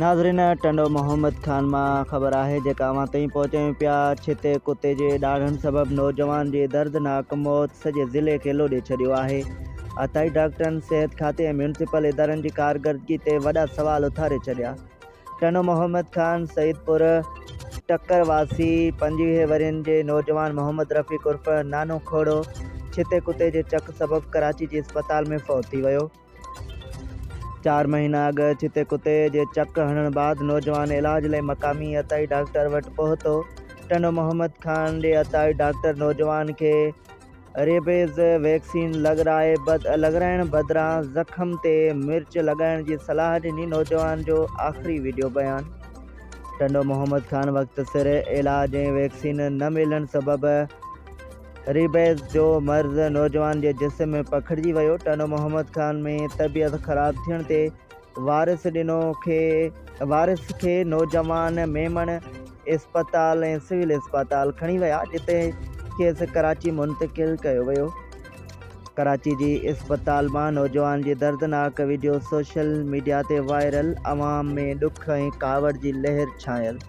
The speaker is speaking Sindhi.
ناظرين ٽنڊو محمد خان مان خبر آهي جيڪا اوهان تائين پهچايون پيا ڇتي ڪتي جي ڏاڙهڻ سبب نوجوان جي دردناڪ موت سڄي ضلعي کي لوڏي ڇڏيو آهي عطائي ڊاڪٽرن صحت کاتي ۽ ميونسپل ادارن جي ڪارڪردگي تي وڏا سوال اٿاري ڇڏيا ٽنڊو محمد خان سعيدپور ٽڪر واسي 25 ورهين جي نوجوان محمد رفيق عرف نانو کوڙو ڇتي ڪتي جي چڪ سبب ڪراچي جي اسپتال ۾ فوت ٿي ويو. چار مهينا اڳ ڇتي ڪتي جي چڪ هڻڻ بعد نوجوان علاج لاء مقامي عطائي ڊاڪٽر وٽ پهتو. ٽنڊو محمد خان جي عطائي ڊاڪٽر نوجوان کي ريبيز ويڪسين لڳرائڻ بدران زخم تي مرچ لڳائڻ جي صلاح ڏني. نوجوان جو آخري وڊيو بيان. ٽنڊو محمد خان وقت سر علاج ۽ ويڪسين نه ملڻ سبب ريبيز جو مرض نوجوان جي جسم ۾ پکڙجي ويو، ٽنڊو محمد خان ۾ طبيعت خراب ٿيڻ تي وارث ڏنو کي وارث کي نوجوان ميمڻ اسپتال ۽ سول اسپتال کڻي ويا جتي کيس ڪراچي منتقل ڪيو ويو. ڪراچي جي اسپتال مان نوجوان جي دردناڪ وڊيو سوشل ميڊيا تي وائرل، عوام ۾ ڏک ۽ ڪاوڙ جي لهر ڇانيل.